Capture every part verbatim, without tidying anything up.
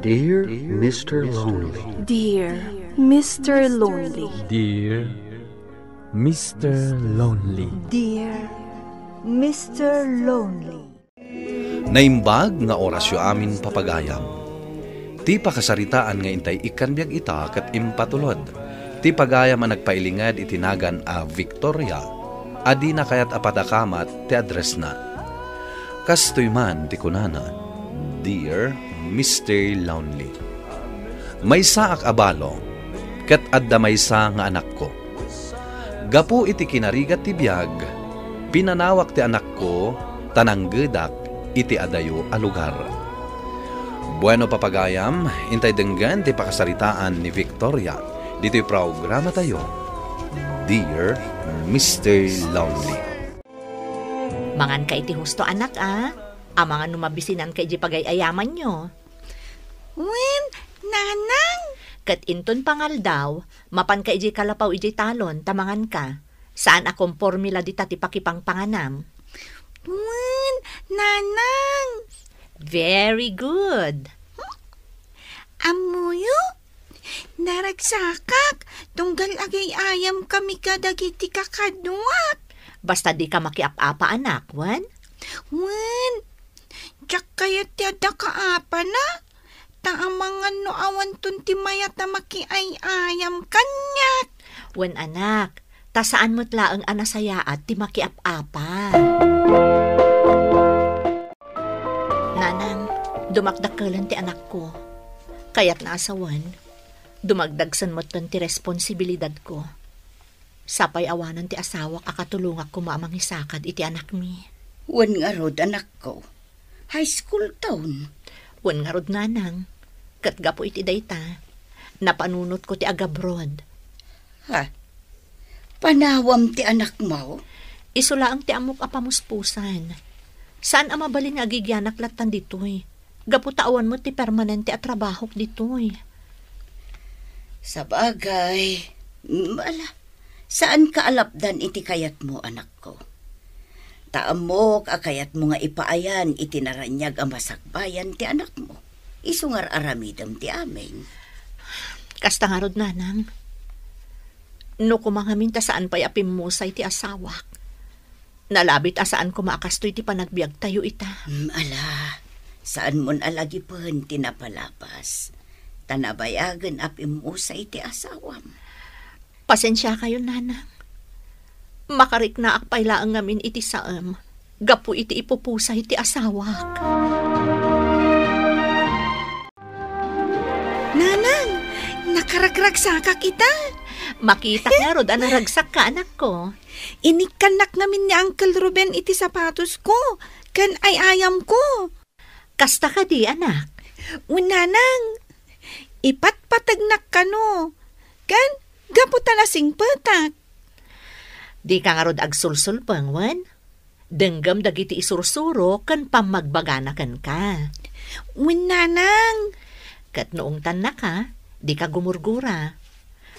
Dear Mister Lonely. Dear Mister Lonely. Dear Mister Lonely. Dear Mister Lonely. Naimbag nga orasyo amin, papagayam. Ti pakasaritaan nga intay ikkan biag ita ket impatulod ti pagayam a nagpailinged iti nagan a Victoria a dina kayat a padakamat ti addressna. Kastoy man ti kunana, "Dear Mister Lonely, maysaak a balo, ket adda maysa nga anakko. Gapu iti kinarigat ti biag, pinanawak ti anakko ta nanggedak iti adayo a lugar." Bueno, papagayam, intay denggen ti pakasaritaan ni Victoria ditoy programatayo, Dear Mister Lonely. Manganka iti husto, anak, a. Amangan no mabisinanka iti pagay-ayamanyo. Wen, nanang. Ket inton pangaldaw, mapanka iti kalapaw iti talon, ta manganka. Saan a komporme la dita ti pakipangpanganam. Wen, nanang. Very good. Ammoyo? Naragsakak, tunggal agay-ayam kami kadagiti kakaduak. Basta dika makiap-apa, anak, wen? Wen, diak kayat ti adda kaapana. Ta amangan no awanton ti mayat a makiay-ayam kaniak. Wen, anak, ta saan met laeng a nasayaat ti makiap-apa. Nanang, dumakdakkelen ti anakko. Kayatna a sawen, dumagdagsen metten ti responsibilidadko. Sapay awanen ti asawak a katulongak koma a mangisakad iti anakmi. Wen ngarud, anakko. High school ton. Wen ngarud, nanang. Ket gapu iti dayta, napanunotko ti agabroad. Ha? Panawam ti anakmo? Isu laeng ti ammok a pamuspusan. Saan a mabalin nga agigianak lattan ditoy. Gapu ta awan met ti permanente a trabahok ditoy. Sabagay, mm, ala, saanka a lapdan iti kayatmo, anakko. Ta ammok a kayatmo nga ipaayan iti naraniag a masakbayan ti anakmo. Isu nga ar-aramidem ti amin. Kasta ngarud, nanang. No koma ngamin ta saan pay a pimmusay ti asawak. Nalabit a saan koma a kastoy ti panagbiagtayo ita. Mm, ala, saanmon a lagipen ti napalabas. Ta nabayagen a pimmusay ti asawam. Pasensiakayon, nanang. Makariknaak pay laeng ngamin iti saem gapu iti ipupusay ti asawak. Nanang, nakaragragsakak ita. Makitak ngarud a naragsakka, anakko. Inikkannak ngamin ni Uncle Ruben iti sapatosko ken ay-ayamko. Kasta kadi, anak? Wen, nanang, ipatpategnak kano, ken gapu ta nasingpetak. Dika ngarud agsulsulpeng, wen? Denggem dagiti isursuro ken pammagbagana kenka. Wen, nanang. Ket no ungtannaka, dika gumurgura.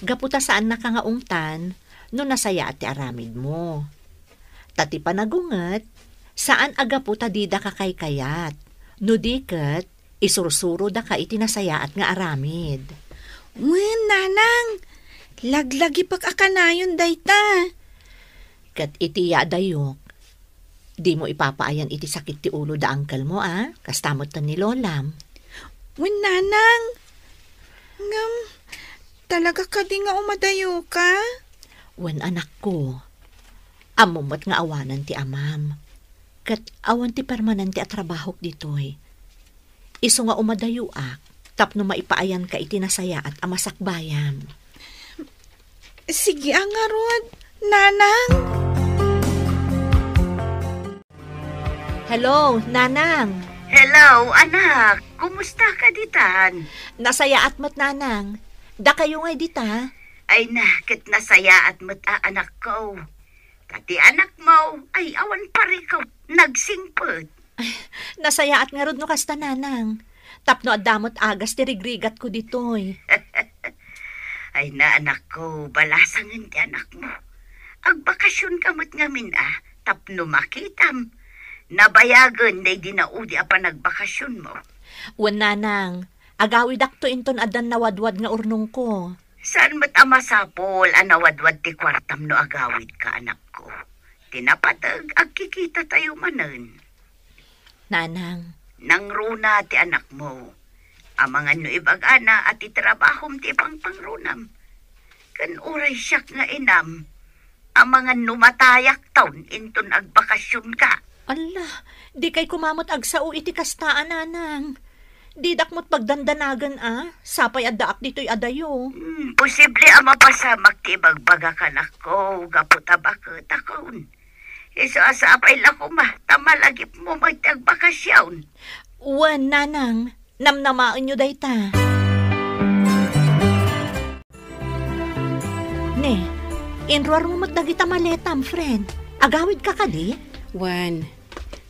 Gapu ta saannaka nga ungtan no nasayaat ti aramidmo. Ta ti panagunget, saan a gapu ta didaka kaykayat, no di ket isursurodaka iti nasayaat nga aramid. Wen, nanang, laglagipek a kanayon dayta. Ket iti yaadayok, dimo ipapaayan iti sakit ti ulo da uncle mo, a? Kasta met ni lolam. Wen, nanang. Ngem, talaga kadi nga umadayoka? Wen, anakko. Ammom met nga awanen ti amam. Ket awan ti permanente a trabahok ditoy. Isu nga umadayoak tapno maipaayanka iti nasayaat a masakbayam. Sige a ngarud, nanang. Hello, nanang. Hello, anak. Kumusta ka ditan? Nasayaat met, nanang. Dakayo ngay dita? Ay na, ket nasayaat met a anakko. Ta ti anakmo ay awan parikut, nagsingpet. Nasayaat ngarud no kasta, nanang. Tapno adda met agas ti rigrigatko ditoy. Ay na, anakko, balasangen ti anakmo. Agbakasionka met ngamin a, tapno makitam. Nabayagen daydi naudi a panagbakasionmo. Wen, nanang, Agawidakto inton addan nawadwad nga urnongko. Saan met a masapul a nawadwad ti kuartam no agawidka, anakko? Ti napateg, agkikitatayo manen. Nanang. Nangruna ti anakmo. Amangan no ibagana a ti trabahom ti ipangpangrunam. Ken uray siak nga inam, amangan no matayakton inton agbakasionka. Alla, dikay koma met agsao iti kasta a, Nanang. Didak met pagdandanagan a, sapay addaak ditoy adayo. Hmm, posible a mapasamak ti ibagbagak, anakko, gapu ta baketakon. Isu a sapay la koma ta malagipmo met ti agbakasion. Wen, Nanang, namnamaenyo dayta. Ne, inruarmo met dagita maletam, friend. Agawidka kadi? Wen,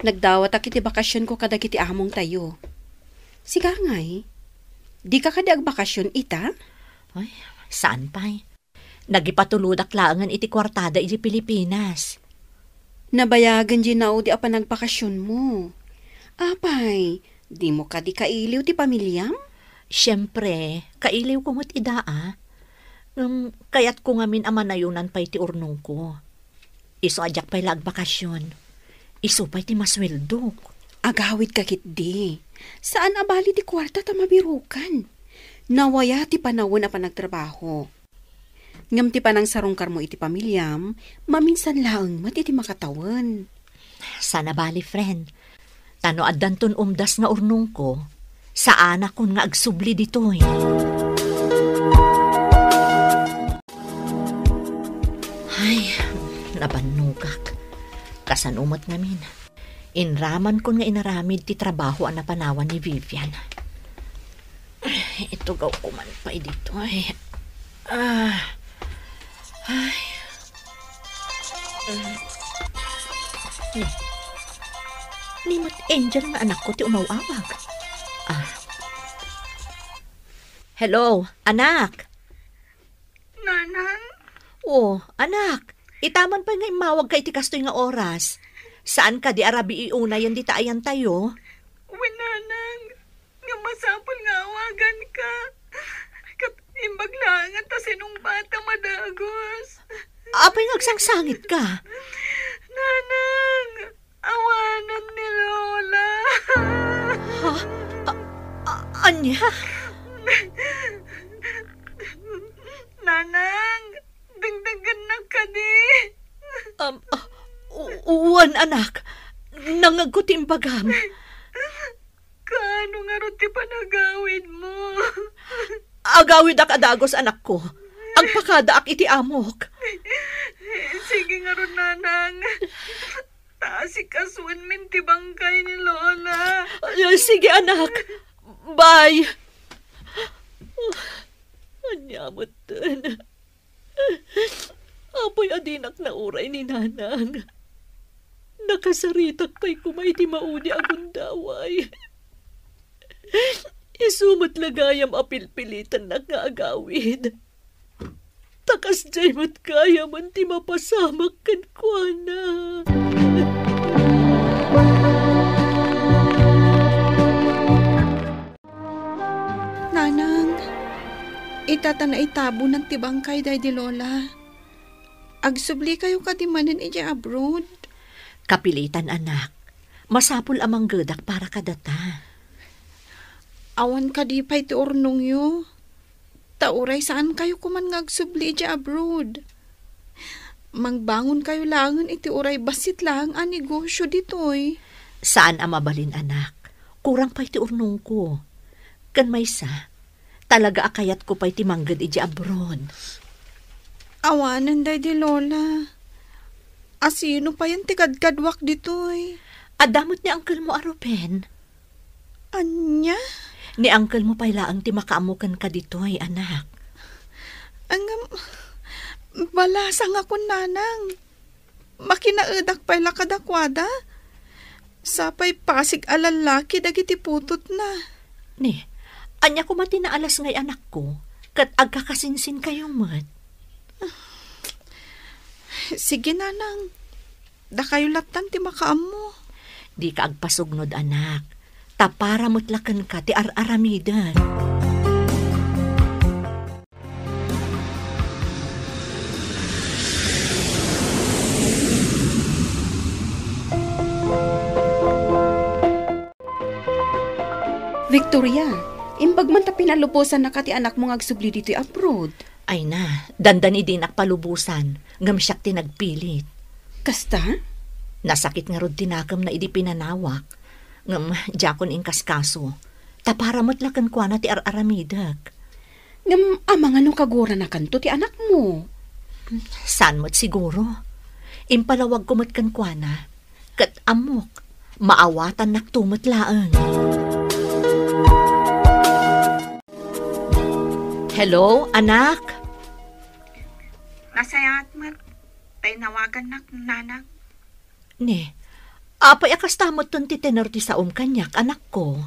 nagdawatak iti bakasionko kadagiti amongtayo. Sika ngay, dika kadi agbakasion ita? Ay, saan pay. Nagipatulodak laengen iti kuartada iti Pilipinas. Nabayagen diay naudi a panagbakasionmo. Apay, dimo kadi kailiw ti pamiliam? Siempre, kailiwko met ida a. Ngem kayatko ngamin a manayonan pay ti urnongko. Isu a diak pay la agbakasion. Isu pay ti masueldok. Agawidka ketdi. Saan a bali ti kuarta ta mabirukan. Nawaya ti panawen a panagtrabaho. Ngem ti panangsarungkarmo iti pamiliam, maminsan laeng met iti makatawen. Saan a bali, friend. Ta no addanton umdas nga urnongko, saanakon nga agsubli ditoy. Ay, nabannogak. Kasano met ngamin? Inramankon nga inaramid ti trabaho a napanawan ni Vivian. Ay, itugawko man pay ditoy. Ah. Ay. Mm. Hmm. Ni met Angel nga anakko ti umaw-awag. Ah. Hello, anak. Nanang? Oh, anak, ita man pay nga immawagka iti kastoy nga oras. Saan kadi a rabii unayen dita ayantayo? Wen, Nanang, nga masapul nga awaganka. Ket imbag laengen ta sinungbatam a dagus. Apay nga agsangsangitka? Nanang, awanen ni Lola. Ha? A-, a-, ania? Nanang, dengdengennak kadi? Um, ah, u-, uwan, anak. Nangngegko ti imbagam. Kaano ngarud ti panagawidmo? Agawidak a dagus, anakko. Agpakadaak iti amok. Sige ngarud, Nanang. Ta asikasuenmin ti bangkay ni Lola. Ay, sige, anak. Bye. Ania metten? Apay a dinak nauray ni Nanang? Nakasaritak pay koma iti maudi a gundaway. Isu met la gayam a pilpilitannak nga agawid. Ta kasdiay met gayamen ti mapasamak kenkuana. Nanang, ita ta naitabunan ti bangkay daydi Lola. Agsublikayo kadi manen idiay abroad? Kapilitan, anak. Masapul a manggedak para kadata. Awan kadi pay ti urnongyo? Ta uray saankayo koman nga agsubli idiay abroad. Mangbangonkayo laengen iti uray bassit laeng a negosio ditoy. Saan a mabalin, anak. Kurang pay ti urnongko. Ken maysa, talaga a kayatko pay ti mangged idiay abroad. Awanen daydi Lola. Asino payen ti kadkaduak ditoy? Adda met ni angkelmo a Ruben. Ania? Ni angkelmo pay laeng ti makaammo kenka ditoy, anak. Ngem, balasangakon, Nanang. Makinaedak pay la kadakuada? Sapay pasig a lallaki dagiti putotna. Ni, ania koma ti naalas ngay anakko, ket agkakasinsinkayo met? Sige, Nanang. Dakayo lattan ti makaammo. Dika agpasugnod, anak. Ta para met la kenka ti ar-aramidek. Victoria, imbag man ta pinalubosannaka ti anakmo nga agsubli ditoy abroad. Ay na, dandani dinak palubosan, ngem siak ti nagpilit. Kasta? Nasakit ngarud ti nakemna idi pinanawak. Ngem diakon inkaskaso. Ta para met la kenkuana ti ar-aramidek. Ngem amangan no kaguranakanto ti anakmo? Saan met siguro. Impalawagko met kenkuana. Ket ammok, maawatannakto met laeng. Hello, anak? Nasayaat met ta inawagannak, nanang. Ne, apay a kasta metten ti tenor ti saom kaniak, anakko?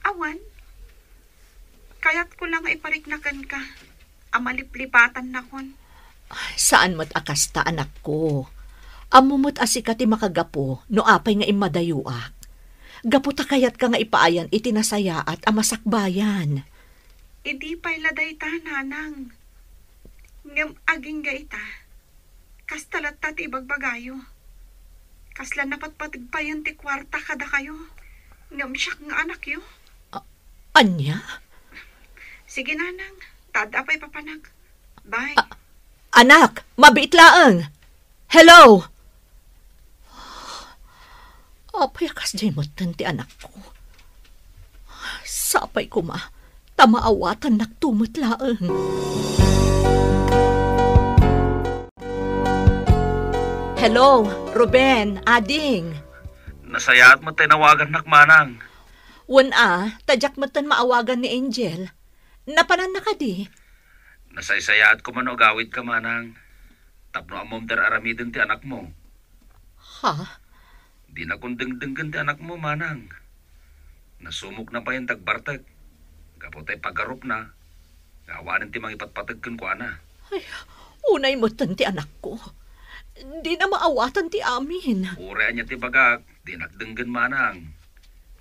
Awan. Kayatko la nga iparikna kenka a maliplipatannakon. Saan met a kasta, anakko. Ammo met a sika ti makagapu no apay nga immadayoak. Gapu ta kayatka nga ipaayan iti nasayaat a masakbayan. Idi pay la dayta, nanang. Ngem agingga ita, kasta latta ti ibagbagayo. Kasla napatpateg payen ti kuarta kadakayo. Ngem siak nga anakyo. A-, ania? Sige, nanang. Ta adda pay papanak. Bye. A-, anak, mabiit laeng. Hello? Apay a kasdiay metten ti anakko? Sapay koma, ta maawatannakto met laeng. Hello, Ruben, ading. Nasayaat met ta inawagannak, manang. Wen a, ta diak metten maawagan ni Angel. Napananna kadi? Nasaysayaat koma no agawidka, manang. Tapno ammom ti ar-aramiden ti anakmo. Ha? Dinakon dengdenggen ti anakmo, manang. Nasumokna payen ti agbartek. Gapu ta ipagarupna nga awanen ti mangipatpateg kenkuana. Ay, unay metten ti anakko. Dina maawatan ti amin. Uray ania ti bagak, dinak denggen, manang.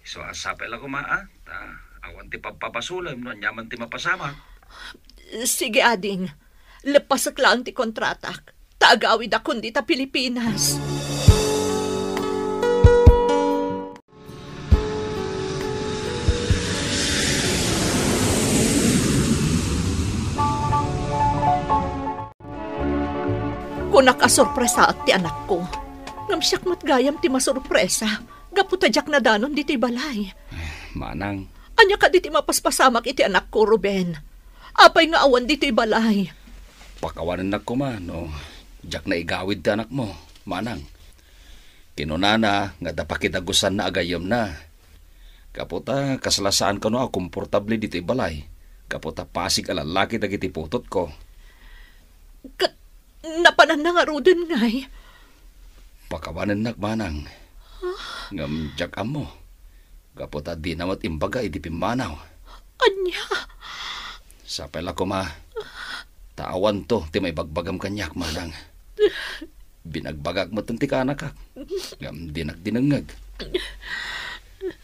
Isu a sapay la koma, a, ta awan ti pabpabasolem no aniaman ti mapasamak. Sige, ading. Leppasek laeng ti kontratak, ta agawidakon dita Pilipinas. Kunak a sorpresaak ti anakko. Ngem siak met gayam ti masurpresa gapu ta diak nadanon ditoy balay. Manang. Ania kadi ti mapaspasamak iti anakko, Ruben? Apay nga awan ditoy balay? Pakawanennak koma no diak naigawid ti anakmo, manang. Kinunana nga adda pakidagusanna a gayyemna. Gapu ta kasla saan kano a komportable ditoy balay. Gapu ta pasig a lallaki dagiti putotko. Ket napananna ngaruden ngay? Pakawanennak, manang. Ngem diak ammo. Gapu ta dina met imbaga idi pimmanaw. Ania? Sapay la koma. Ta awanto ti maibagbagam kaniak, manang. Binagbagak met ti kaanakak. Ngem dinak dinengngeg.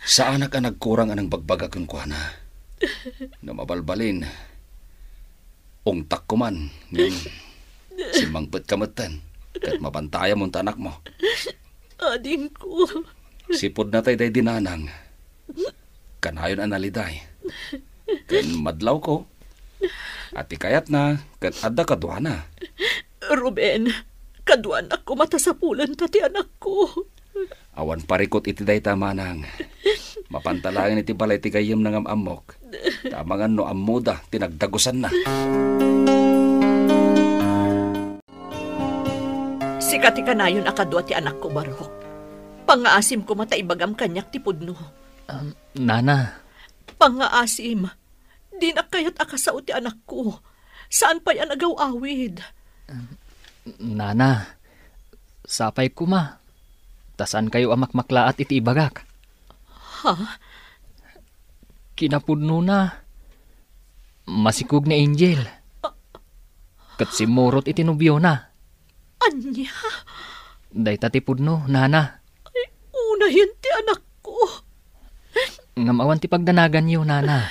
Saanak a nagkurang a nangbagbagak kenkuana. No mabalbalin, ungtakko man, ngem simmangpetka metten, ket mabantayamon ta anakmo. Adingko. Sipud natay daydi nanang. Kanayon a naliday. Ken madlawko. A ti kayatna, ket adda kaduana. Ruben, kaduanak koma ta sapulenta ti anakko. Awan parikut iti dayta, manang. Mapanta laeng iti balay ti gayyem nga am-ammok. Ta amangan no ammoda ti nagdagusanna. Sika ti kanayon a kadua ti anakko, Barok. Pangngaasim koma ta ibagam kaniak ti pudno. Um, Nana. Pangngaasim. Dinak kayat a kasao ti anakko. Saan pay a nagaw-awid. Nana, sapay koma. Ta saankayo a makmaklaat iti ibagak. Ha? Kinapudnona, masikog ni Angel. Ket simmurot iti nobiona. Ania? Dayta ti pudno, Nana. Ay, unayen anakko. Ngem awan ti pagdanaganyo, nana.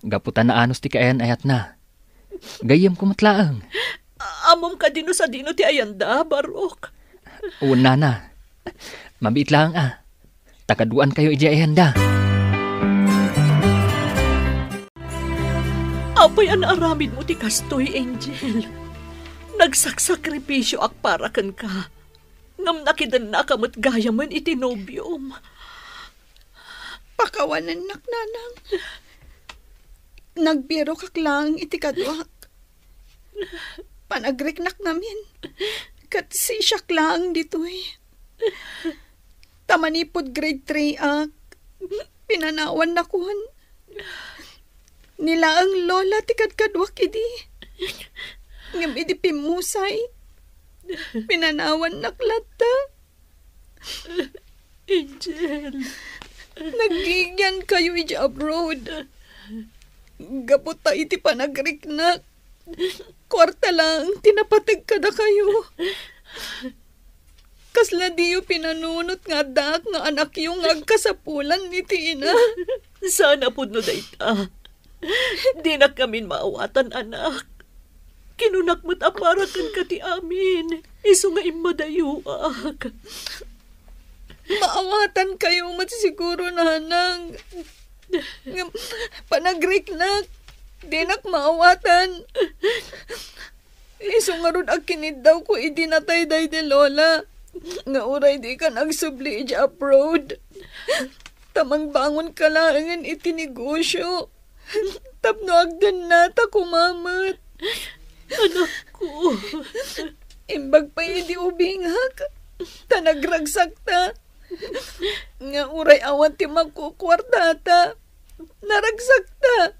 Gapu ta naanus ti kaayan-ayatna. Gayyemko met laeng. Ammom kadi no sadino ti ayanda, Barok? Wen, nana. Mabiit laeng a. Ta kaduankayo idiay ayanda. Apay a naaramidmo ti kastoy, Angel? Nagsaksakripisioak para kenka. Ngem nakidennaka met gayamen iti nobiom. Pakawanennak, nanang. Nagbirokak laeng iti kaduak. Panagriknak ngamin. Ket sisiak laeng ditoy. Ta manipud grade three ak, pinanawannakon. Ni laeng lola ti kadkaduak idi. Ngem idi pimmusay, pinanawannak latta. Angel. Naggigiankayo idiay abroad. Gapu ta iti panagriknak, kuarta laeng ti napateg kadakayo. Kasla diyo pinanunot nga addaak nga anakyo nga agkasapulan iti ina. Saan a pudno dayta. Dinak ngamin maawatan, anak. Kinunak met a para kenka ti amin, isu nga immadayoak. Maawatankayo met siguro, nanang. Ngem panagriknak, dinak maawatan. Isu ngarud a kiniddawko idi natay daydi lola, nga uray dikan agsubli idiay abroad, ta mangbangonka laengen iti negosio tapno agdennata koma met. Anakko. Imbag pay idi ubingak, ta nagragsakta. Nga uray awan ti makukuartata, naragsakta.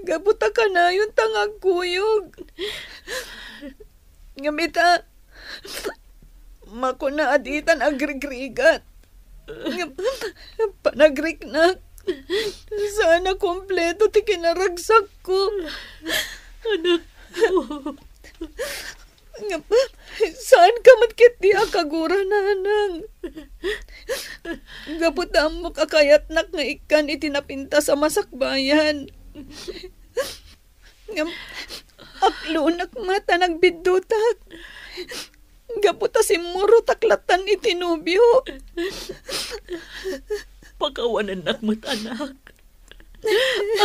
Gapu ta kanayonta nga agkuyog. Ngem ita, makuna a ditan agrigrigat. Ngem panagriknak, saan a kompleto ti kinaragsakko. Anakko. Ngem, saanka met ketdi a kagura, nanang. Gapu ta ammok a kayatnak nga ikkan iti napintas a masakbayan. Ngem, aklonak met a nagbiddutak. Gapu ta simmurotak lattan iti nobio. Pakawanennak met, anak.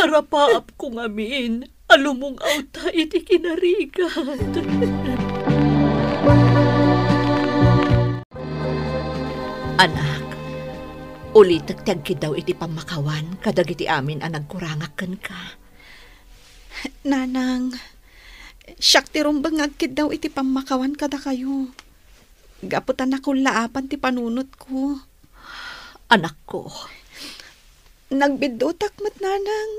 Arapaapko ngamin a lumung-awta iti kinarigat. Anak, ulitek ti agkiddaw iti pammakawan kadagiti amin a nagkurangak kenka. Nanang, siak ti rumbeng nga agkiddaw iti pammakawan kadakayo. Gapu ta nakullaapan ti panunotko. Anakko. Nagbiddutak met, nanang.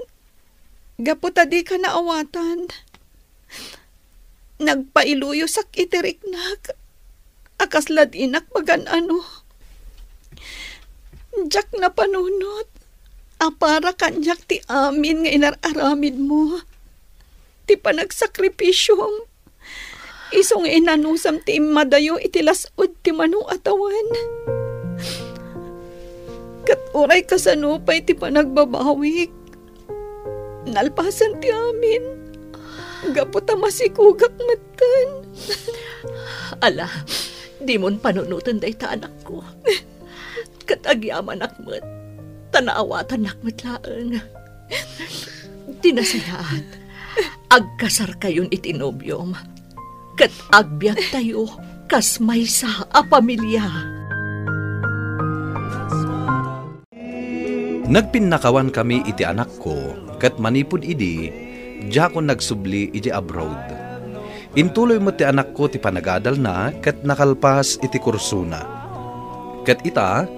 Gapu ta dika naawatan. Nagpailuyosak iti riknak a kasla dinak magan-ano. Diak napanunot a para kaniak ti amin nga inar-aramidmo. Ti panagsakripisyom. Isu nga inanusam ti immadayo iti las-ud ti mano a tawen. Ket uray kasano pay ti panagbabawik, nalpasen ti amin, gapu ta masikugak metten. Ala, dimon panunoten dayta, anakko. Ket agyamanak met, ta naawatannak met laeng. Ti nasayaat, agkasarkayon iti nobiom, ket agbiagtayo kas maysa a pamilia. Nagpinnakawankami iti anakko, ket manipud idi, diakon nagsubli iti abroad. Intuloy met ti anakko ti panagadalna ket nakalpas iti kursona. Ket ita,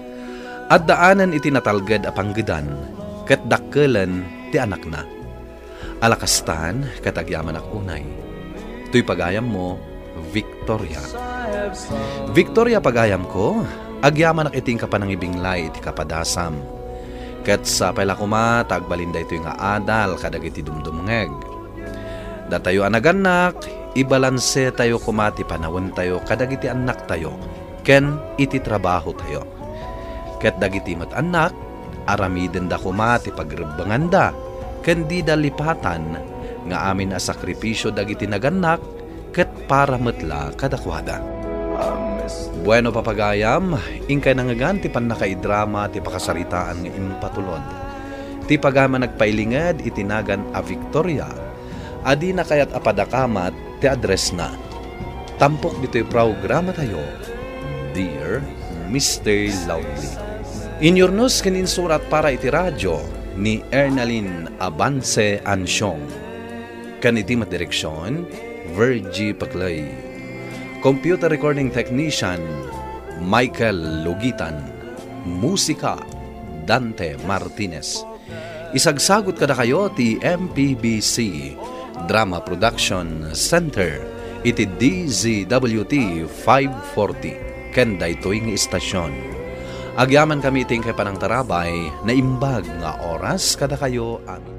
addaanen iti natalged a panggedan ket dakkelen ti anakna. Ala kastan, ket agyamanak unay. Toy pagayammo, Victoria. Victoria, pagayamko, agyamanak iti inka panangibinglay iti kapadasam. Ket sapay la koma ta agbalin daytoy nga adal kadagiti dumdumngeg. Datayo a nagannak, ibalansetayo koma ti panawentayo kadagiti annaktayo ken iti trabahotayo. Ket dagiti met annak, aramidenda koma ti pagrebbenganda, ken dida lipatan nga amin a sakripisio dagiti nagannak ket para met la kadakuada. Bueno, papagayam, inkay nangngegan ti pannakaidrama ti pakasaritaan nga impatulod. Ti pagayam a nagpailinged iti nagan a Victoria, a dina kayat a padakamat ti addressna. Tampok ditoy programatayo, Dear Mister Loudly. Inyurnos ken insurat para iti radio ni Ernalyn Abance Ansiong. Ken iti met direksion, Virgie Paclay. Computer recording technician, Michael Lugitan. Musika, Dante Martinez. Isagsagut kadakayo ti M P B C Drama Production Center iti D Z W T five forty ken daytoy nga istasion. Agyamankami iti inkay panangtarabay, naimbag nga oras kadakayo amin.